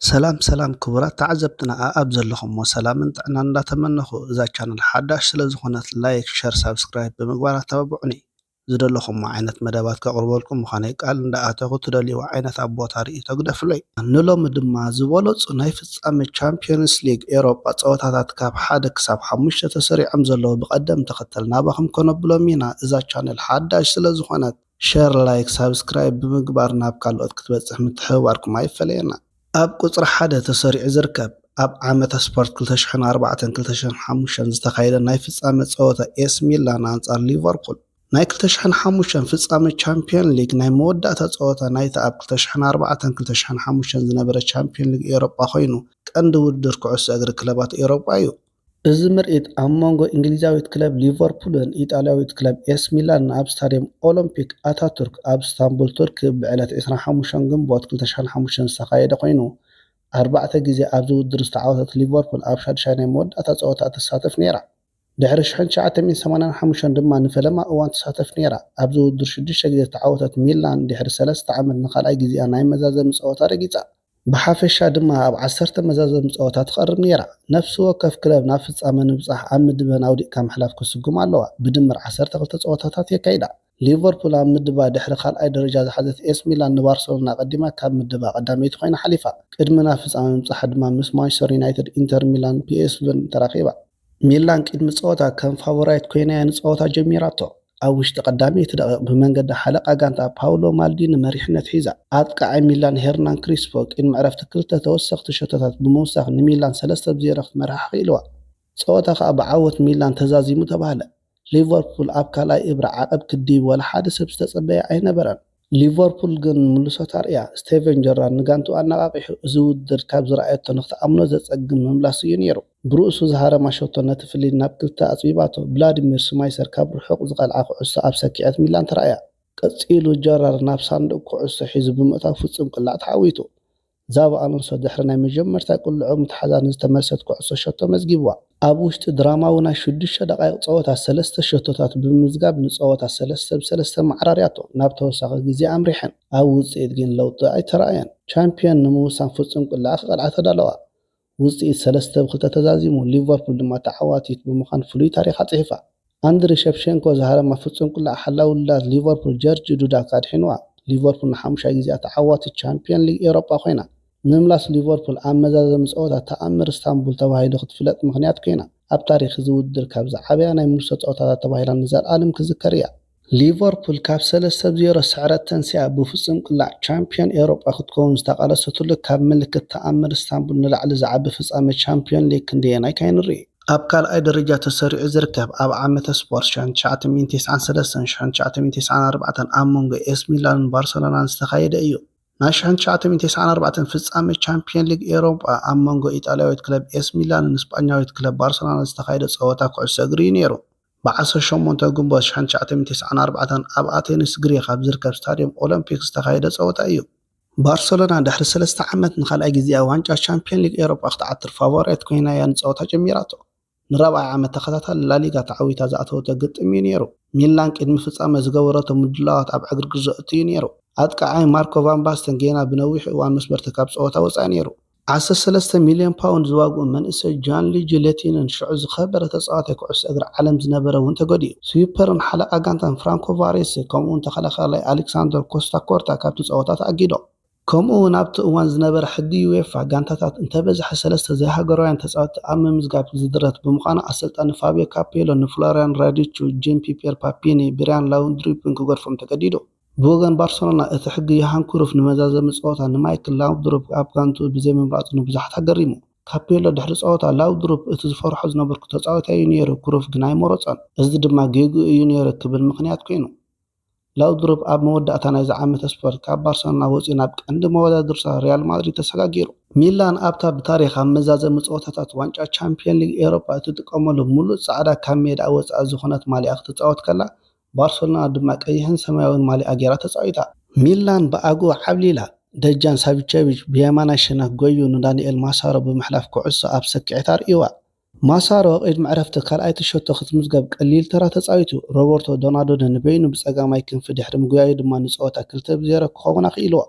ሰላም ሰላም ክቡራት ተዓዘብትና ኣኣብ ዘለኹሞ ሰላምን ጥዕናን እንዳተመነኹ፣ እዛ ቻነል ሓዳሽ ስለ ዝኾነት ላይክ፣ ሸር፣ ሳብስክራይብ ብምግባር ኣተባብዑኒ። ዝደለኹሞ ዓይነት መደባት ከቕርበልኩም ምዃነይ ቃል እንዳኣተኹ፣ ትደልይዎ ዓይነት ኣብ ቦታ ርእይቶ ግደፍለይ። ንሎሚ ድማ ዝበለጹ ናይ ፍጻመ ቻምፒዮንስ ሊግ ኤሮጳ ጸወታታት ካብ ሓደ ክሳብ ሓሙሽተ ተሰሪዖም ዘለዉ ብቐደም ተኸተል ናባኹም ከነብሎም ኢና። እዛ ቻነል ሓዳሽ ስለ ዝኾነት ሸር፣ ላይክ፣ ሳብስክራይብ ብምግባር ናብ ካልኦት ክትበጽሕ ምትሕብባርኩም ኣይፈለየና። ኣብ ቁጽሪ ሓደ ተሰሪዑ ዝርከብ ኣብ ዓመተ ስፖርት ክልተ ሽሕን ኣርባዕተን ክልተ ሽሕን ሓሙሽተን ዝተኻየደ ናይ ፍጻመ ጸወታ ኤስ ሚላን ኣንጻር ሊቨርፑል ናይ ክልተ ሽሕን ሓሙሽተን ፍጻመ ቻምፒዮን ሊግ ናይ መወዳእታ ጸወታ ናይቲ ኣብ ክልተ ሽሕን ኣርባዕተን ክልተ ሽሕን ሓሙሽተን ዝነበረ ቻምፒዮን ሊግ ኤውሮጳ ኮይኑ ቀንዲ ውድድር ኩዕሶ እግሪ ክለባት ኤውሮጳ እዩ። እዚ ምርኢት ኣብ መንጎ እንግሊዛዊት ክለብ ሊቨርፑልን ኢጣልያዊት ክለብ ኤስ ሚላንን ኣብ ስታድየም ኦሎምፒክ ኣታቱርክ ኣብ ስታንቡል ቱርክ ብዕለት ዕስራን ሓሙሽተን ግንቦት ክልተ ሽሕን ሓሙሽተን ዝተኻየደ ኮይኑ ኣርባዕተ ግዜ ኣብዚ ውድድር ዝተዓወተት ሊቨርፑል ኣብ ሻድሻይ ናይ መወዳእታ ጸወታ ትሳተፍ ነይራ። ድሕሪ ሽሕን ትሽዓተ ሚእትን ሰማንያን ሓሙሽተን ድማ ንፈለማ እዋን ትሳተፍ ነይራ። ኣብዚ ውድድር ሽዱሽተ ግዜ ዝተዓወተት ሚላን ድሕሪ ሰለስተ ዓመት ንኻልኣይ ግዜኣ ናይ መዛዘሚ ጸወታ ረጊጻ። ብሓፈሻ ድማ ኣብ ዓሰርተ መዛዘሚ ጸወታ ትቐርብ ነይራ። ነፍሲ ወከፍ ክለብ ናብ ፍጻመ ንምብጻሕ ኣብ ምድበን ኣውዲቕካ ምሕላፍ ክስጉም ኣለዋ። ብድምር ዓሰርተ ክልተ ጸወታታት የካይዳ። ሊቨርፑል ኣብ ምድባ ድሕሪ ካልኣይ ደረጃ ዝሓዘት ኤስ ሚላን ንባርሰሎና ኣቐዲማ ካብ ምድባ ቀዳመይቲ ኮይና ሓሊፋ። ቅድሚ ናብ ፍጻመ ምብጻሓ ድማ ምስ ማንቸስተር ዩናይትድ፣ ኢንተር ሚላን፣ ፒኤስቪን ተራኺባ። ሚላን ቅድሚ ጸወታ ከም ፋቮራይት ኮይና እያ ንጸወታ ጀሚራቶ። ኣብ ውሽጢ ቀዳመይቲ ደቂቕ ብመንገዲ ሓለቓ ጋንታ ፓውሎ ማልዲኒ መሪሕነት ሒዛ። ኣጥቃዓይ ሚላን ሄርናን ክሪስፖ ቅድሚ ዕረፍቲ ክልተ ተወሰኽቲ ሸቶታት ብምውሳኽ ንሚላን ሰለስተ ብ ዜሮ ክትመርሓ ኣኽኢልዋ። ጸወታ ከኣ ብዓወት ሚላን ተዛዚሙ ተባህለ። ሊቨርፑል ኣብ ካልኣይ እብሪ ዓቐብ ክድይብ ዋላ ሓደ ሰብ ዝተጸበየ ኣይነበረን። ሊቨርፑል ግን ምልሶት ኣርእያ። ስቴቨን ጀራርድ ንጋንትኡ ኣነቓቒሑ፣ እዚ ውድድር ካብ ዝረኣየቶ ንኽትኣምኖ ዘጸግም ምምላስ እዩ ነይሩ። ብርእሱ ዝሃረማ ሸቶ ነቲ ፍልልይ ናብ ክልተ ኣጽቢባቶ። ቭላዲሚር ስማይሰር ካብ ርሑቕ ዝቐልዓ ኩዕሶ ኣብ ሰኪዐት ሚላን ተራእያ። ቀጺሉ ጀራርድ ናብ ሳንዱቕ ኩዕሶ ሒዙ ብምእታው ፍጹም ቅላዕ ተዓዊቱ። ዛቢ ኣሎንሶ ድሕሪ ናይ መጀመርታ ቅልዑ ምትሓዛ ንዝተመልሰት ኩዕሶ ሸቶ መዝጊብዋ። ኣብ ውሽጢ ድራማዊ ናይ ሽዱሽተ ደቓይቕ ጸወታ ሰለስተ ሸቶታት ብምምዝጋብ ንጸወታ ሰለስተ ብ ሰለስተ መዓራርያቶ ናብ ተወሳኺ ግዜ ኣምሪሐን። ኣብ ውጽኢት ግን ለውጢ ኣይተራእየን። ቻምፒዮን ንምውሳን ፍጹም ቅላዕ ክቐልዓ ተዳለዋ። ውጽኢት ሰለስተ ብ ክልተ ተዛዚሙ፣ ሊቨርፑል ድማ ተዓዋቲት ብምዃን ፍሉይ ታሪኻ ጽሒፋ። ኣንድሪ ሸፕሸንኮ ዝሃረማ ፍጹም ቅላዕ ሓላው ልዳት ሊቨርፑል ጀርጅ ዱዳክ ኣድሒንዋ። ሊቨርፑል ንሓሙሻይ ግዜኣ ተዓዋቲት ቻምፒዮን ሊግ ኤውሮጳ ኮይና። ምምላስ ሊቨርፑል ኣብ መዛዘሚ ጸወታ ተኣምር ስታንቡል ተባሂሉ ክትፍለጥ ምኽንያት ኮይና። ኣብ ታሪኽ እዚ ውድድር ካብ ዝዓበያ ናይ ምልሶ ጸወታታት ተባሂላ ንዘለኣለም ክዝከር እያ። ሊቨርፑል ካብ ሰለስተ ብ ዜሮ ስዕረት ተንሲኣ ብፍጹም ቅላዕ ቻምፒዮን ኤውሮጳ ክትከውን ዝተቓለሰትሉ ካብ ምልክት ተኣምር ስታንቡል ንላዕሊ ዝዓቢ ፍጻመ ቻምፒዮን ሊግ ክንደየናይ ካይንርኢ። ኣብ ካልኣይ ደረጃ ተሰሪዑ ዝርከብ ኣብ ዓመተ ስፖርት ሽሕን ትሽዓተ ሚእትን ተስዓን ሰለስተን ሽሕን ትሽዓተ ሚእትን ተስዓን ኣርባዕተን ኣብ መንጎ ኤስ ሚላንን ባርሰሎናን ዝተኻየደ እዩ። ናይ ሽሕን ትሽዓተ ሚእትን ተስዓን ኣርባዕተን ፍጻመ ቻምፒዮን ሊግ ኤውሮጳ ኣብ መንጎ ኢጣልያዊት ክለብ ኤስ ሚላንን ስጳኛዊት ክለብ ባርሰሎናን ዝተኻየደ ጸወታ ኩዕሶ እግሪ እዩ ነይሩ። ብዓሰርተ ሸሞንተ ግንቦት ሽሕን ትሽዓተ ሚእትን ተስዓን ኣርባዕተን ኣብ ኣቴንስ ግሪኽ ኣብ ዝርከብ ስታድየም ኦሎምፒክ ዝተኻየደ ጸወታ እዩ። ባርሰሎና ድሕሪ ሰለስተ ዓመት ንኻልኣይ ግዜኣ ዋንጫ ቻምፒዮን ሊግ ኤውሮጳ ክትዓትር ፋቮራይት ኮይና እያ ንጸወታ ጀሚራቶ። ንራብዓይ ዓመት ተኸታታሊ ላሊጋ ተዓዊታ ዝኣተወቶ ግጥም እዩ ነይሩ። ሚላን ቅድሚ ፍጻመ ዝገበረቶ ምድላዋት ኣብ ዕግርግር ዘእቱ እዩ ነይሩ። ኣጥቃዓይ ማርኮ ቫን ባስተን ጌና ብነዊሕ እዋን መስመርቲ ካብ ጸወታ ወጻኢ ነይሩ። ዓሰርተ ሰለስተ ሚልዮን ፓውንድ ዝዋግኡ መንእሰይ ጃንሉጂ ሌቲንን ሽዑ ዝኸበረ ተጻዋታይ ኩዕሶ እግሪ ዓለም ዝነበረ እውን ተገዲኡ። ስዊፐርን ሓለቓ ጋንታን ፍራንኮ ቫሬሲ ከምኡውን ተኸላኻላይ ኣሌክሳንደር ኮስታ ኮርታ ካብቲ ጸወታ ተኣጊዶም። ከምኡ እውን ኣብቲ እዋን ዝነበረ ሕጊ ዩኤፋ ጋንታታት እንተበዝሐ ሰለስተ ዘይሃገራውያን ተጻወትቲ ኣብ ምምዝጋብ ዝድረት ብምዃኑ ኣሰልጣኒ ፋብዮ ካፔሎ ንፍሎርያን ራዲቹ፣ ጂን ፒየር ፓፒኒ፣ ብርያን ላውድሩፕን ክገድፎም ተገዲዱ። ብወገን ባርሰሎና እቲ ሕጊ ዮሃን ክሩፍ ንመዛዘሚ ጸወታ ንማይክል ላውድሩፕ ኣብ ጋንትኡ ብዘይምምራጹ ንብዙሓት ኣገሪሙ። ካፔሎ ድሕሪ ጸወታ ላውድሩፕ እቲ ዝፈርሖ ዝነበርኩ ተጻዋታይ እዩ ነይሩ፣ ክሩፍ ግን ኣይመረጾን። እዚ ድማ ጌግኡ እዩ ነይሩ ክብል ምኽንያት ኮይኑ። ላውድሩፕ ኣብ መወዳእታ ናይዚ ዓመተ ስፖርት ካብ ባርሰሎና ወጺኡ ናብ ቀንዲ መወዳድርታ ሪያል ማድሪድ ተሰጋጊሩ። ሚላን ኣብታ ብታሪኽ ኣብ መዛዘሚ ጸወታታት ዋንጫ ቻምፒዮን ሊግ ኤውሮጳ እትጥቀመሉ ምሉእ ጻዕዳ ካብ ሜዳ ወጻኢ ዝኾነት ማልያ ክትጻወት ከላ፣ ባርሰሎና ድማ ቀይሕን ሰማያውን ማልያ ገይራ ተጻዊታ። ሚላን ብኣግኡ ዓብሊላ። ደጃን ሳቪቸቪች ብየማናይ ሸነኽ ጎዩ ንዳንኤል ማሳሮ ብምሕላፍ ኩዕሶ ኣብ ሰኪዔት ኣርእይዋ። ማሳሮ ቅድሚ ዕረፍቲ ካልኣይቲ ሸቶ ክትምዝገብ ቀሊል ተራ ተጻዊቱ። ሮበርቶ ዶናዶደ ንበይኑ ብጸጋማይ ክንፊ ድሕሪ ምጉያዩ ድማ ንጸወታ ክልተ ብ ዜሮ ክኸውን ኣኽኢልዎ።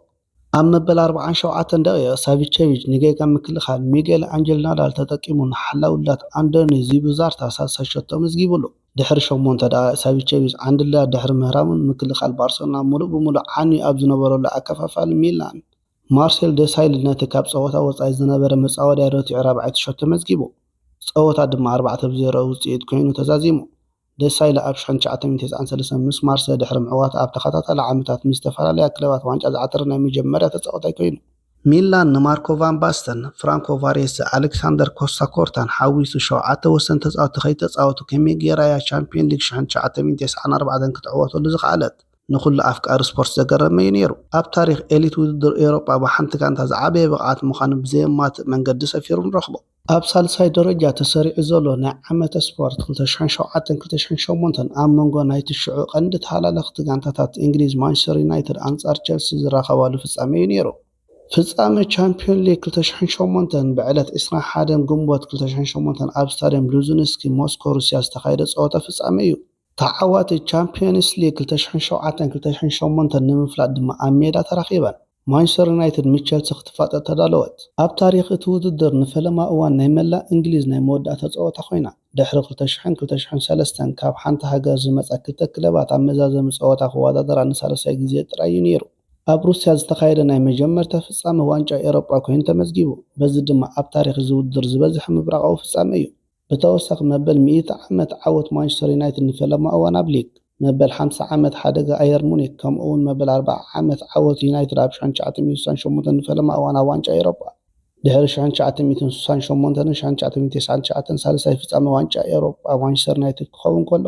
ኣብ መበል ኣርባዓን ሸውዓተን ደቂቕ ሳቪቸቪች ንጌጋ ምክልኻል ሚጌል ኣንጀል ናዳል ተጠቂሙ ንሓላው ላት ኣንዶኒ ዚቡዛርታ ሳልሳይ ሸቶ መዝጊቡሉ። ድሕሪ ሸሞንተ ደቓይቕ ሳቪቸቪች ዓንድላ ድሕሪ ምህራሙን ምክልኻል ባርሰሎና ሙሉእ ብሙሉእ ዓንዩ ኣብ ዝነበረሉ ኣከፋፋሊ ሚላን ማርሴል ደሳይል ነቲ ካብ ጸወታ ወጻኢ ዝነበረ መጻወድያ ረቲዑ ራብዓይቲ ሸቶ መዝጊቡ። ጸወታ ድማ ኣርባዕተ ብ ዜሮ ውጽኢት ኮይኑ ተዛዚሙ። ደሳይለ ኣብ ሽሕን ትሽዓተ ሚእትን ተስዓን ሰለስተን ምስ ማርሰ ድሕሪ ምዕዋት ኣብ ተኸታታሊ ዓመታት ምስ ዝተፈላለያ ክለባት ዋንጫ ዝዓተረ ናይ መጀመርያ ተጻዋታይ ኮይኑ። ሚላን ንማርኮ ቫን ባስተን፣ ፍራንኮ ቫሬሰ፣ ኣሌክሳንደር ኮስታ ኮርታን ሓዊሱ ሸውዓተ ወሰንቲ ተጻወትቲ ከይተጻወቱ ከመይ ገይራ እያ ቻምፒዮን ሊግ ሽሕን ትሽዓተ ሚእትን ተስዓን ኣርባዕተን ክትዕወተሉ ዝኸኣለት? ንኹሉ ኣፍቃሪ ስፖርት ዘገረመ እዩ ነይሩ። ኣብ ታሪኽ ኤሊት ውድድር ኤውሮጳ ብሓንቲ ጋንታ ዝዓበየ ብቕዓት ምዃኑ ብዘየማትእ መንገዲ ሰፊሩ ንረኽቦ። ኣብ ሳልሳይ ደረጃ ተሰሪዑ ዘሎ ናይ ዓመተ ስፖርት ክልተ ሽሕን ሸውዓተን ክልተ ሽሕን ሸሞንተን ኣብ መንጎ ናይቲ ሽዑ ቀንዲ ተሃላለኽቲ ጋንታታት እንግሊዝ ማንቸስተር ዩናይትድ ኣንጻር ቸልሲ ዝራኸባሉ ፍጻመ እዩ ነይሩ። ፍጻመ ቻምፒዮን ሊግ ክልተ ሽሕን ሸሞንተን ብዕለት ዕስራን ሓደን ግንቦት ክልተ ሽሕን ሸሞንተን ኣብ ስታድየም ሉዝንስኪ ሞስኮ ሩስያ ዝተኻየደ ጸወታ ፍጻመ እዩ። ተዓዋቲ ቻምፒዮንስ ሊግ ክልተ ሽሕን ሸውዓተን ክልተ ሽሕን ሸሞንተን ንምፍላጥ ድማ ኣብ ሜዳ ተራኺበን። ማንቸስተር ዩናይትድ ምስ ቸልሲ ክትፋጠጥ ተዳለወት። ኣብ ታሪኽ እቲ ውድድር ንፈለማ እዋን ናይ መላእ እንግሊዝ ናይ መወዳእታ ጸወታ ኮይና። ድሕሪ ክልተ ሽሕን ክልተ ሽሕን ሰለስተን ካብ ሓንቲ ሃገር ዝመጻ ክልተ ክለባት ኣብ መዛዘሚ ጸወታ ክወዳደራ ንሳልሳይ ግዜ ጥራይ እዩ ነይሩ። ኣብ ሩስያ ዝተኻየደ ናይ መጀመርታ ፍጻመ ዋንጫ ኤሮጳ ኮይኑ ተመዝጊቡ። በዚ ድማ ኣብ ታሪኽ እዚ ውድድር ዝበዝሐ ምብራቓዊ ፍጻመ እዩ። ብተወሳኺ መበል ሚእቲ ዓመት ዓወት ማንቸስተር ዩናይትድ ንፈለማ እዋን ኣብ ሊግ፣ መበል ሓምሳ ዓመት ሓደጋ ኣየር ሙኒክ፣ ከምኡ እውን መበል ኣርብዓ ዓመት ዓወት ዩናይትድ ኣብ ሽሕን ትሽዓተ ሚእትን ስሳን ሸሞንተን ንፈለማ እዋን ኣብ ዋንጫ ኤሮጳ። ድሕሪ ሽሕን ትሽዓተ ሚእትን ስሳን ሸሞንተን ሽሕን ትሽዓተ ሚእትን ተስዓን ትሽዓተን ሳልሳይ ፍጻመ ዋንጫ ኤሮጳ ማንቸስተር ዩናይትድ ክኸውን ከሎ፣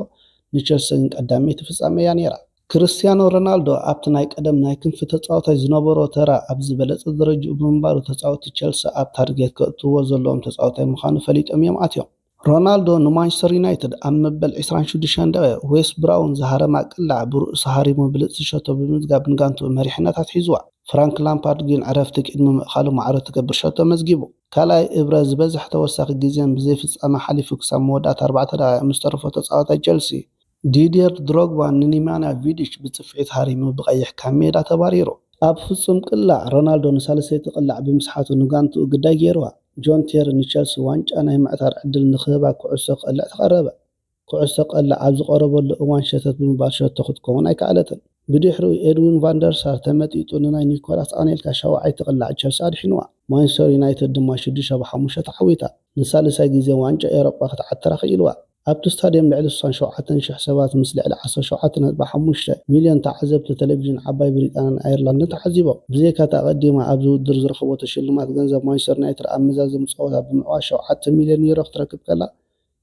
ንቸልሲ ግን ቀዳመይቲ ፍጻመ እያ ነይራ። ክርስቲያኖ ሮናልዶ ኣብቲ ናይ ቀደም ናይ ክንፊ ተጻዋታይ ዝነበሮ ተራ ኣብ ዝበለጸ ደረጃኡ ብምንባሩ፣ ተጻወትቲ ቸልሲ ኣብ ታርጌት ከእትውዎ ዘለዎም ተጻዋታይ ምዃኑ ፈሊጦም እዮም ኣትዮም። ሮናልዶ ንማንቸስተር ዩናይትድ ኣብ መበል ዕስራን ሽዱሽተን ደቂቕ ዌስት ብራውን ዝሃረማ ቅላዕ ብርእሱ ሃሪሙ ብልጽቲ ሸቶ ብምዝጋብ ንጋንትኡ መሪሕነት ኣትሒዝዋ። ፍራንክ ላምፓርድ ግን ዕረፍቲ ቅድሚ ምእኻሉ ማዕረ ትገብር ሸቶ መዝጊቡ። ካልኣይ እብረ ዝበዝሐ ተወሳኺ ግዜን ብዘይ ፍጻመ ሓሊፉ ክሳብ መወዳእታ ኣርባዕተ ደቂቕ ምስ ተረፎ ተጻዋታይ ቸልሲ ዲድየር ድሮግባ ንኒማንያ ቪዲች ብጽፍዒት ሃሪሙ ብቐይሕ ካብ ሜዳ ተባሪሩ። ኣብ ፍጹም ቅላዕ ሮናልዶ ንሳልሰይቲ ቅላዕ ብምስሓቱ ንጋንትኡ ግዳይ ገይርዋ። ጆን ቴሪ ንቸልሲ ዋንጫ ናይ ምዕታር ዕድል ንክህባ ኩዕሶ ክቐልዕ ተቐረበ። ኩዕሶ ቀልዕ ኣብ ዝቐረበሉ እዋን ሸተት ብምባል ሸቶ ክትከውን ኣይከኣለትን። ብድሕሪኡ ኤድዊን ቫንደርሳር ተመጢጡ ንናይ ኒኮላስ ኣኔልካ ሻውዓይቲ ቅላዕ ቸልሲ ኣድሒንዋ። ማንቸስተር ዩናይትድ ድማ ሽዱሽተ ብ ሓሙሽተ ተዓዊታ። ንሳልሳይ ግዜ ዋንጫ ኤውሮጳ ክትዓትራ ክኢልዋ። ኣብቲ ስታድየም ልዕሊ ስሳን ሸውዓተን ሽሕ ሰባት ምስ ልዕሊ ዓሰርተ ሸውዓተ ነጥቢ ሓሙሽተ ሚልዮን ተዓዘብቲ ቴሌቪዥን ዓባይ ብሪጣንያን ኣየርላንድን ተዓዚቦም። ብዘይካ እቲ ኣቐዲማ ኣብዚ ውድድር ዝረኸበቶ ሽልማት ገንዘብ ማንቸስተር ዩናይትድ ኣብ መዛዘሚ ጸወታ ብምዕዋት ሸውዓተ ሚልዮን ዩሮ ክትረክብ ከላ፣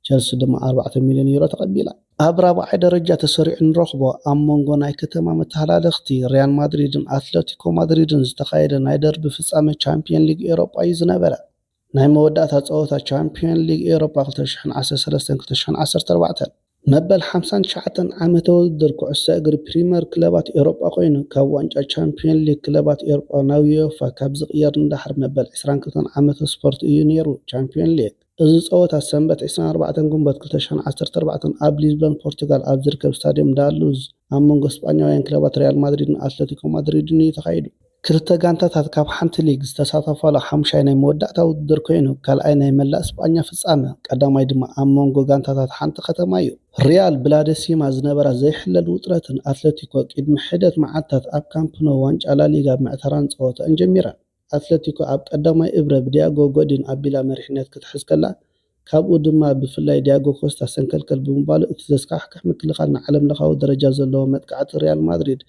ቸልሲ ድማ ኣርባዕተ ሚልዮን ዩሮ ተቐቢላ። ኣብ ራብዓይ ደረጃ ተሰሪዑ ንረኽቦ ኣብ መንጎ ናይ ከተማ መተሃላለኽቲ ሪያል ማድሪድን ኣትለቲኮ ማድሪድን ዝተኻየደ ናይ ደርቢ ፍጻመ ቻምፒዮን ሊግ ኤውሮጳ እዩ ዝነበረ። ናይ መወዳእታ ጸወታ ቻምፒዮን ሊግ ኤውሮጳ ክልተ ሽሕን ዓሰርተ ሰለስተን ክልተ ሽሕን ዓሰርተ ኣርባዕተን መበል ሓምሳን ትሽዓተን ዓመተ ውድድር ኩዕሶ እግሪ ፕሪምየር ክለባት ኤውሮጳ ኮይኑ፣ ካብ ዋንጫ ቻምፒዮን ሊግ ክለባት ኤውሮጳ ናብ ዩኤፋ ካብ ዝቕየር ንደሓር መበል ዕስራን ክልተን ዓመተ ስፖርት እዩ ነይሩ ቻምፒዮን ሊግ። እዚ ጸወታ ሰንበት ዕስራን ኣርባዕተን ግንቦት ክልተ ሽሕን ዓሰርተ ኣርባዕተን ኣብ ሊዝበን ፖርቱጋል ኣብ ዝርከብ ስታድዮም ዳ ሉዝ ኣብ መንጎ ስጳኛውያን ክለባት ሪያል ማድሪድን ኣትለቲኮ ማድሪድን እዩ ተኻይዱ። ክልተ ጋንታታት ካብ ሓንቲ ሊግ ዝተሳተፋሉ ሓሙሻይ ናይ መወዳእታ ውድድር ኮይኑ፣ ካልኣይ ናይ መላእ ስጳኛ ፍጻመ፣ ቀዳማይ ድማ ኣብ መንጎ ጋንታታት ሓንቲ ከተማ እዩ። ሪያል ብላደሲማ ዝነበራ ዘይሕለል ውጥረትን ኣትለቲኮ ቅድሚ ሕደት መዓልታት ኣብ ካምፕ ኖ ዋንጫ ላሊጋ ምዕታራን ጸወታኣን ጀሚረን። ኣትለቲኮ ኣብ ቀዳማይ እብረ ብዲያጎ ጎዲን ኣቢላ መሪሕነት ክትሕዝ ከላ፣ ካብኡ ድማ ብፍላይ ዲያጎ ኮስታ ሰንከልከል ብምባሉ እቲ ዘስካሕክሕ ምክልኻል ንዓለምለኻዊ ደረጃ ዘለዎ መጥቃዕቲ ሪያል ማድሪድ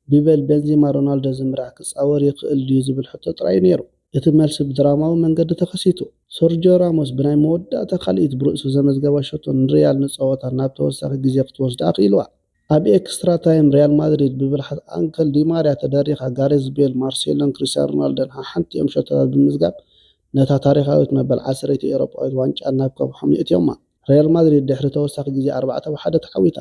ብበል ቤንዚማ ሮናልዶ ዝምራሕ ክጻወር ይኽእል ድዩ ዝብል ሕቶ ጥራይ ነይሩ። እቲ መልሲ ብድራማዊ መንገዲ ተኸሲቱ። ሰርጂዮ ራሞስ ብናይ መወዳእታ ካልኢት ብርእሱ ዘመዝገባ ሸቶ ንሪያል ንጸወታ ናብ ተወሳኺ ግዜ ክትወስዳ ኣኽኢልዋ። ኣብ ኤክስትራ ታይም ሪያል ማድሪድ ብብልሓት ኣንከል ዲማርያ ተደሪኻ ጋሬዝ ቤል፣ ማርሴሎን ክርስቲያኖ ሮናልዶን ሓሓንቲኦም ሸቶታት ብምዝጋብ ነታ ታሪኻዊት መበል ዓሰርተይቲ ኤውሮጳዊት ዋንጫ ናብ ከብሖም የእትዮማ። ሪያል ማድሪድ ድሕሪ ተወሳኺ ግዜ ኣርባዕተ ብ ሓደ ተዓዊታ።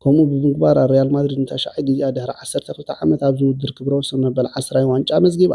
ከምኡ ብምግባራ ሪያል ማድሪድ ንታሽዓይ ግዜኣ ድሕሪ ዓሰርተ ክልተ ዓመት ኣብዚ ውድድር ክብረ ወሰን መበል ዓስራይ ዋንጫ ኣመዝጊባ።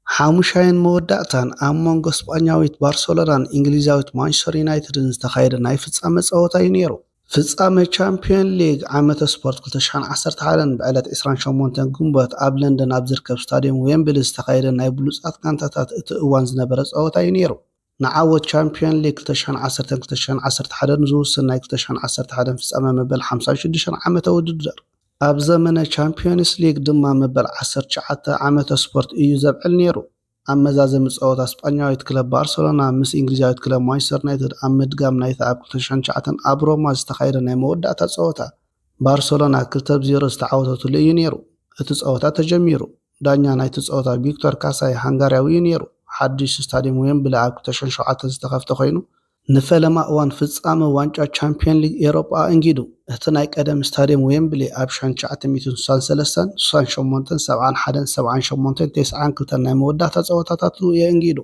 ሓሙሻይን መወዳእታን ኣብ መንጎ ስጳኛዊት ባርሰሎናን እንግሊዛዊት ማንቸስተር ዩናይትድን ዝተኻየደ ናይ ፍጻመ ጸወታ እዩ ነይሩ። ፍጻመ ቻምፒዮን ሊግ ዓመተ ስፖርት ክልተ ሽሕን ዓሰርተ ሓደን ብዕለት ዕስራን ሸሞንተን ግንቦት ኣብ ለንደን ኣብ ዝርከብ ስታድየም ዌምብሊ ዝተኻየደ ናይ ብሉጻት ጋንታታት እቲ እዋን ዝነበረ ጸወታ እዩ ነይሩ። ንዓወት ቻምፒዮን ሊግ ክልተ ሽሕን ዓሰርተን ክልተ ሽሕን ዓሰርተ ሓደን ዝውስን ናይ ክልተ ሽሕን ዓሰርተ ሓደን ፍጻመ መበል ሓምሳን ሽዱሽተን ዓመተ ውድድር። ኣብ ዘመነ ቻምፒዮንስ ሊግ ድማ መበል ዓሰርተ ትሽዓተ ዓመተ ስፖርት እዩ ዘብዕል ነይሩ። ኣብ መዛዘሚ ጸወታ ስጳኛዊት ክለብ ባርሰሎና ምስ እንግሊዛዊት ክለብ ማንቸስተር ዩናይትድ ኣብ ምድጋም ናይቲ ኣብ ክልተ ሽሕን ትሽዓተን ኣብ ሮማ ዝተኻየደ ናይ መወዳእታ ጸወታ ባርሰሎና ክልተ ብ ዜሮ ዝተዓወተትሉ እዩ ነይሩ። እቲ ጸወታ ተጀሚሩ። ዳኛ ናይቲ ጸወታ ቪክቶር ካሳይ ሃንጋርያዊ እዩ ነይሩ። ሓድሽ ስታድየም ዌምብሊ ኣብ ክልተ ሽሕን ሸውዓተን ዝተኸፍተ ኮይኑ ንፈለማ እዋን ፍጻመ ዋንጫ ቻምፒዮን ሊግ ኤሮጳ ኣእንጊዱ። እቲ ናይ ቀደም ስታድየም ዌምብሊ ኣብ ሽሕን ትሽዓተ ሚእትን ስሳን ሰለስተን፣ ስሳን ሸሞንተን፣ ሰብዓን ሓደን፣ ሰብዓን ሸሞንተን፣ ተስዓን ክልተን ናይ መወዳእታ ጸወታታቱ የእንጊዱ።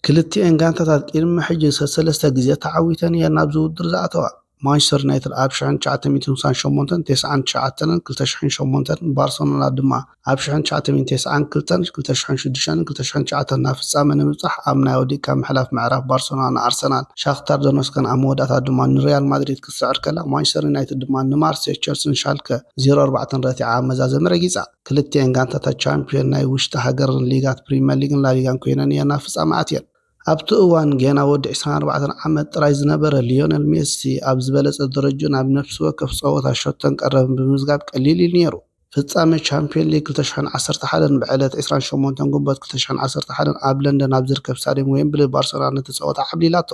ክልቲኤን ጋንታታት ቅድሚ ሕጂ ሰሰለስተ ግዜ ተዓዊተን እየን ናብዚ ውድድር ዝኣተዋ። ማንቸስተር ዩናይትድ ኣብ ሽሕን ትሽዓተ ሚእትን ስሳን ሸሞንተን፣ ተስዓን ትሽዓተንን ክልተ ሽሕን ሸሞንተን፣ ባርሰሎና ድማ ኣብ ሽሕን ትሽዓተ ሚእትን ተስዓን ክልተን፣ ክልተ ሽሕን ሽዱሽተን፣ ክልተ ሽሕን ትሽዓተን ናብ ፍጻመ ንምብጻሕ ኣብ ናይ ወዲቕካ ምሕላፍ ምዕራፍ ባርሰሎና ንኣርሰናል፣ ሻክታር ዶነስከን ኣብ መወዳእታ ድማ ንሪያል ማድሪድ ክትስዕር ከላ፣ ማንቸስተር ዩናይትድ ድማ ንማርሴ፣ ቸልሲን ሻልከ ዜሮ ኣርባዕተን ረቲዓ ኣብ መዛዘሚ ረጊጻ። ክልቲኤን ጋንታታት ቻምፒዮን ናይ ውሽጢ ሃገርን ሊጋት ፕሪምየር ሊግን ላሊጋን ኮይነን እየን ናብ ፍጻመ ኣትየን። ኣብቲ እዋን ጌና ወዲ ዕስራን ኣርባዕተን ዓመት ጥራይ ዝነበረ ሊዮነል ሜሲ ኣብ ዝበለጸ ደረጅኡ ናብ ነፍሲ ወከፍ ጸወታ ሸቶን ቀረብን ብምዝጋብ ቀሊል ኢሉ ነይሩ። ፍጻመ ቻምፒዮን ሊግ ክልተ ሽሕን ዓሰርተ ሓደን ብዕለት ዕስራን ሸሞንተን ግንቦት ክልተ ሽሕን ዓሰርተ ሓደን ኣብ ለንደን ኣብ ዝርከብ ስታድየም ዌምብሊ ባርሰሎና ነቲ ጸወታ ዓብሊላቶ።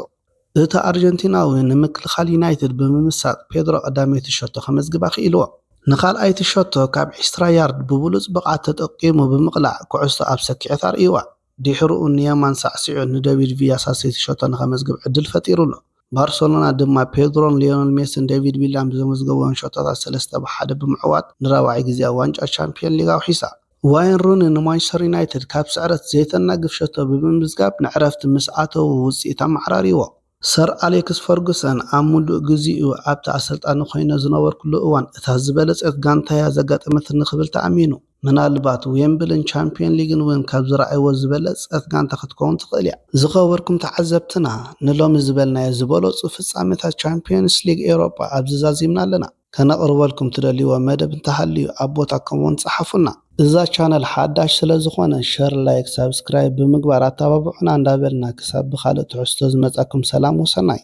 እቲ ኣርጀንቲናዊ ንምክልኻል ዩናይትድ ብምምሳጥ ፔድሮ ቀዳመይቲ ሸቶ ከመዝግባ ክኢልዎ። ንኻልኣይቲ ሸቶ ካብ ዒስራ ያርድ ብብሉጽ ብቕዓት ተጠቂሙ ብምቕላዕ ኩዕሶ ኣብ ሰኪዐት ኣርእይዋ። ድሕሪኡ ንየማን ሳዕሲዑ ንደቪድ ቪያ ሳልሰይቲ ሸቶ ንኸመዝግብ ዕድል ፈጢሩሉ። ባርሰሎና ድማ ፔድሮን ሊዮነል ሜሲን ደቪድ ቪላን ብዘመዝገብወን ሸቶታት ሰለስተ ብ ሓደ ብምዕዋት ንራብዓይ ግዜ ዋንጫ ቻምፒዮን ሊግ ኣውሒሳ። ዋይን ሩኒ ንማንቸስተር ዩናይትድ ካብ ስዕረት ዘይተናግፍ ሸቶ ብምምዝጋብ ንዕረፍቲ ምስ ኣተዉ ውጽኢት ኣመዓራሪዎ። ሰር ኣሌክስ ፈርጉሰን ኣብ ምሉእ ግዜኡ ኣብቲ ኣሰልጣኒ ኮይነ ዝነበርኩሉ እዋን እታ ዝበለጸት ጋንታ'ያ ዘጋጠመትኒ ክብል ተኣሚኑ። ምናልባት ዌምብልን ቻምፒዮን ሊግን እውን ካብ ዝረኣይዎ ዝበለጸት ጋንታ ክትከውን ትኽእል እያ። ዝኸበርኩም ተዓዘብትና፣ ንሎሚ ዝበልናዮ ዝበለጹ ፍጻመታት ቻምፒዮንስ ሊግ ኤውሮጳ ኣብዚ ዛዚምና ኣለና። ከነቕርበልኩም ትደልይዎ መደብ እንተሃልዩ ኣብ ቦታ ኮመንት ጸሓፉልና። እዛ ቻነል ሓዳሽ ስለ ዝኾነ ሸር፣ ላይክ፣ ሳብስክራይብ ብምግባር ኣተባብዑና እንዳበልና ክሳብ ብኻልእ ትሕዝቶ ዝመጻኩም ሰላም ወሰናይ።